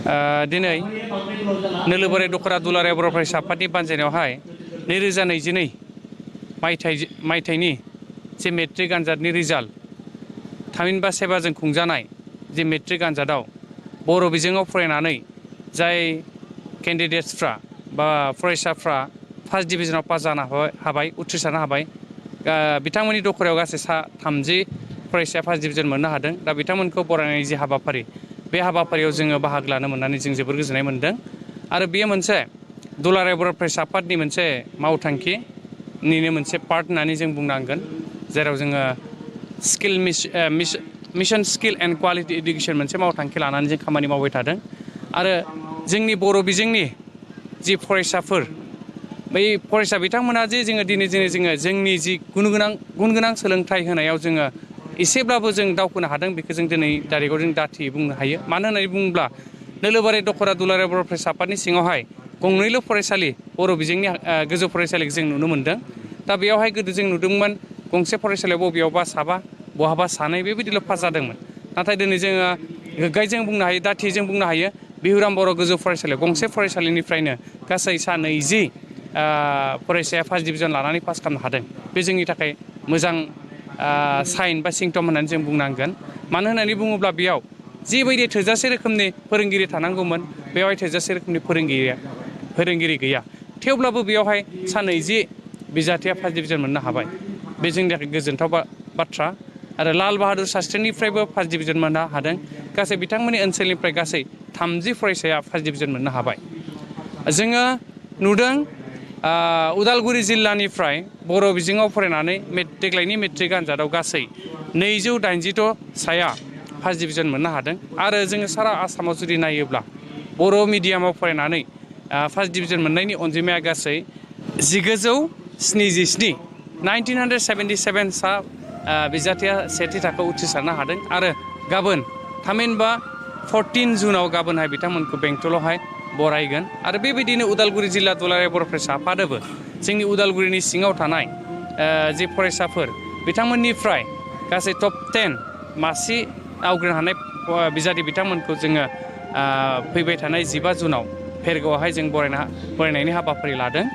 दिनै नोलोबारि दखरा दुलाराय बर' फरायसा आफादनि बानजायनायावहाय 2022 मायथाइनि जे मेट्रिक आनजादनि रिजाल्ट थामहिनबा सेबाजों खुंजानाय जे मेट्रिक आनजादाव बर' बिजोङाव फरायनानै जाय केन्डिडेट्सफ्रा बा फरायसाफ्रा फार्स्ट डिभिजनाव पास जानो हाबाय उथ्रिसारनो हाबाय बिथांमोननि दखरायाव गासै 30 फरायसाया फार्स्ट डिभिजन मोननो हादों। दा बिथांमोनखौ बरायनायनि जे हाबाफारि बे हाबाफारियाव जोङो बाहागो लानो मोननानै जों जोबोर गोजोननाय मोनदों आरो बेयो मोनसे दुलाराय बर' फरायसा आफादनि मोनसे मावथांखिनिनो मोनसे पार्ट होननानै जों बुंनांगोन, जेराव जोङो mission skill and quality education मोनसे मावथांखि लानानै जों खामानि मावबाय थादों आरो जोंनि बर' बिजोंनि जि फरायसाफोर बै फरायसा बिथांमोना जे जोङो जोंनि जि गुन गोनां सोलोंथाइ होनायाव जोङो एसेब्लाबो जों दावखोनो हादों बेखौ जों दिनै थारिखआव जों दाथियै बुंनो हायो। मानो होननानै बुङोब्ला नोलोबारि दखरा दुलाराय बर' फरायसा आफादनि सिङावहाय गंनैल' फरायसालि बर' बिजोंनि गोजौ फरायसालिखौ जों नुनो मोनदों। दा बेयावहाय गोदो जों नुदोंमोन गंसे फरायसालियाव बबेयावबा साबा बहाबा सानै बेबायदिल' पास जादोंमोन। नाथाय दिनै जोङो गोग्गायैजों बुंनो हायो, दाथिजों बुंनो हायो, बिहुराम बर' गोजौ फरायसालियाव गंसे फरायसालिनिफ्रायनो गासै 20 फरायसाया फार्स्ट डिभिजन लानानै पास खालामनो हादों। बे जोंनि थाखाय मोजां साइन बा सिम्पटम होननानै जों बुंनांगोन। मानो होननानै बुङोब्ला बेयाव जिबायदि थोजासे रोखोमनि फोरोंगिरि थानांगौमोन बेवहाय थोजासे रोखोमनि फोरोंगिरि गैया। थेवब्लाबो बेयावहाय 20 बिजाथिया फार्स्ट डिभिजन मोननो हाबाय। बे जोंनि थाखाय गोजोनथाव बाथ्रा आरो लाल बाहादुर शास्त्रिनिफ्रायबो फार्स्ट डिभिजन मोननो हादों। गासै बिथांमोननि ओनसोलनिफ्राय गासै 30 फरायसाया फार्स्ट डिभिजन मोननो हाबाय। जोङो नुदों उदालगुरि जिल्लानिफ्राय बर' बिजोङाव फरायनानै देग्लायनि मेट्रिक आनजादाव गासै 286 साया फार्स्ट डिभिजन मोननो हादों आरो जोङो सारा आसामाव जुदि नायोब्ला बर' मिडियामाव फरायनानै फार्स्ट डिभिजन मोननायनि अनजिमाया गासै 1977 सा बिजाथिया सेथि थाखोआव उथ्रिसारनो हादों आरो गाबोन थामहिनबा 14 जुनाव गाबोनहाय बिथांमोनखौ बेंटलावहाय बरायगोन आरो बेबायदिनो उदालगुरि जिल्ला दुलाराय बर' फरायसा आफादाबो जोंनि उदालगुरिनि सिङाव थानाय जे फरायसाफोर बिथांमोननिफ्राय गासै टप 10 मासि आवग्रिनो हानाय बिजाथि बिथांमोनखौ जोङो फैबाय थानाय 15 जुनाव भेरगावआवहाय जों बरायनायनि हाबाफारि लादों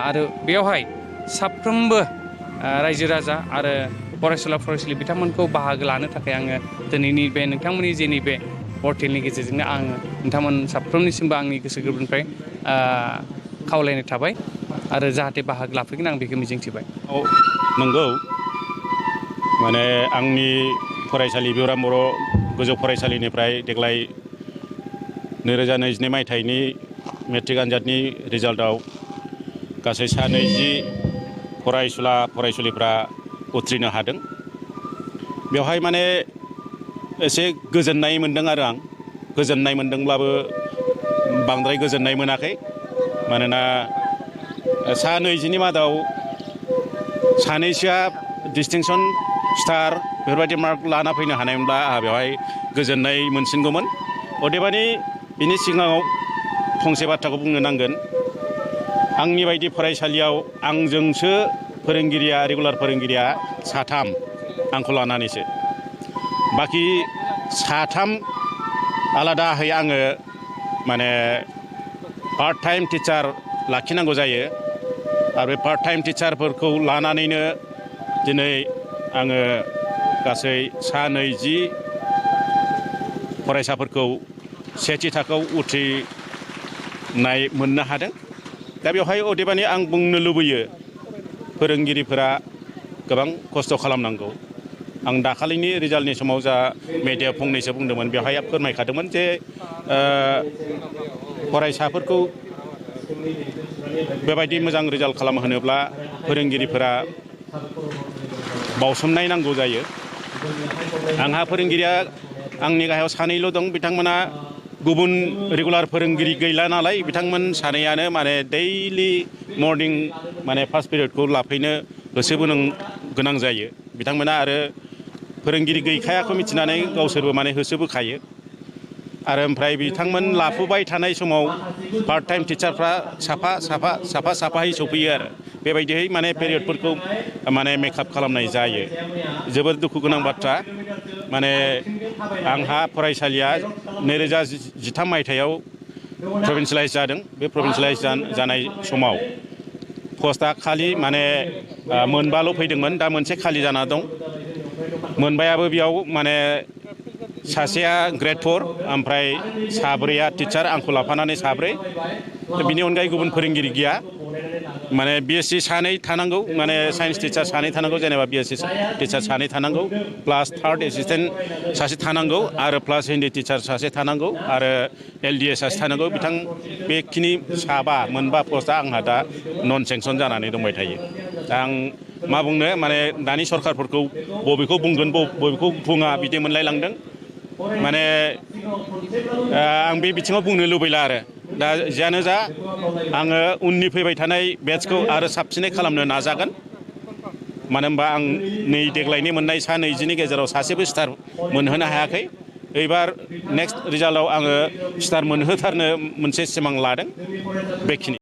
आरो बेयावहाय साफ्रोमबो रायजो राजा आरो फरायसुला बिथांमोनखौ बाहागो लानो थाखाय आङो दिनैनि बे नोंथांमोननि जे नैबे पर्टेलनि गेजेरजोंनो आङो नोंथांमोन साफ्रोमनिसिमबो आंनि गोसो गोरबोनिफ्राय खावलायनाय थाबाय आरो जाहाथे बाहागो लाफैगोन आं बेखौ मिजिंथिबाय। नंगौ, माने आंनि फरायसालि बिहुराम बर' गोजौ फरायसालिनिफ्राय देग्लाय 2022 मायथाइनि मेट्रिक आनजादनि रिजाल्टआव गासै 20 फरायसुलिफ्रा उथ्रिनो हादों। बेवहाय माने एसे गोजोननाय मोनदों आरो आं गोजोननाय मोनदोंब्लाबो बांद्राय गोजोननाय मोनाखै। मानोना 20 मादाव सानैसोआ डिस्टिंसन स्टार बेफोरबायदि मार्क लाना फैनो हानायमोनब्ला आंहा बेवहाय गोजोननाय मोनसिनगौमोन। अदेबानि बिनि सिगाङाव फंसे बाथ्राखौ बुंनो नांगोन, आंनि बायदि फरायसालियाव आंजोंसो रेगुलार फोरोंगिरिया 3 आंखौ लानानैसो, बाखि 3 आलादाहै आङो माने पार्ट टाइम टिचार लाखिनांगौ जायो आरो बे पार्ट टाइम टिचारफोरखौ लानानैनो दिनै आङो गासै 20 फरायसाफोरखौ सेथि थाखोआव उथ्रिनाय मोननो हादों। दा बेवहाय अदेबानि आं बुंनो लुबैयो फोरोंगिरिफोरा गोबां खस्थ' खालामनांगौ। आं दाखालिनि रिजाल्टनि समाव जा मेडियायाव फंनैसो बुंदोंमोन बेवहाय फोरमायखादोंमोन जे फरायसाफोरखौ बेबायदि मोजां रिजाल्ट खालामहोनोब्ला फोरोंगिरिफोरा बावसोमनाय नांगौ जायो। आंहा फोरोंगिरिया आंनि गाहायाव 2 दं, बिथांमोना गुबुन रेगुलार फोरोंगिरि गैला नालाय बिथांमोन 2आनो माने दैलि मर्निं माने फार्स्ट पिरियडखौ लाफैनो होसोबोनो गोनां जायो। बिथांमोना आरो फोरोंगिरि गैखायाखौ मिथिनानै गावसोरबो माने होसोबोखायो आरो ओमफ्राय बिथांमोन लाफुबाय थानाय समाव पार्ट टाइम टिचारफ्रा साफायै सफैयो आरो बेबायदियै माने पेरियडफोरखौ माने मेकआप खालामनाय जायो। जोबोर दुखु गोनां बाथ्रा, माने आंहा फरायसालिया 2013 मायथाइयाव प्रभिन्सियेलाइज जादों। बे प्रभिन्सियेलाइज जानाय समाव पस्टआ खालि माने मोनबाल' फैदोंमोन। दा मोनसे खालि जाना दं। मोनबायाबो बेयाव माने सासेया ग्रेड 4 ओमफ्राय साब्रैया टिचार, आंखौ लाफानानै साब्रै। बिनि अनगायै गुबुन फोरोंगिरि गैया। माने BSc सानै थानांगौ, माने साइन्स टिचार सानै थानांगौ, जेनेबा BSc टिचार सानै थानांगौ, प्लास थार्ड एसिस्टेन्ट सासे थानांगौ, आरो प्लास हिन्दी टिचार सासे थानांगौ, आरो LDA सासे थानांगौ। बेखिनि मोनबा पस्टआ आंहा दा नन सेंसन जानानै दंबाय थायो। दा आं मा बुंनो, माने दानि सरखारफोरखौ बबेखौ बुंगोन बबेखौ बुङा बिदि मोनलायलांदों। माने आं बे बिथिङाव बुंनो लुबैला आरो। दा जियानो जा, आङो उननि फैबाय थानाय बेट्सखौ आरो साबसिनै खालामनो नाजागोन। मानो होनबा आं नै देग्लायनि मोननाय सा 20नि गेजेराव सासेबो स्टार मोनहोनो हायाखै। एबार नेक्स्ट रिजाल्टआव आङो स्टार मोनहोथारनो मोनसे सिमां लादों। बेखिनि।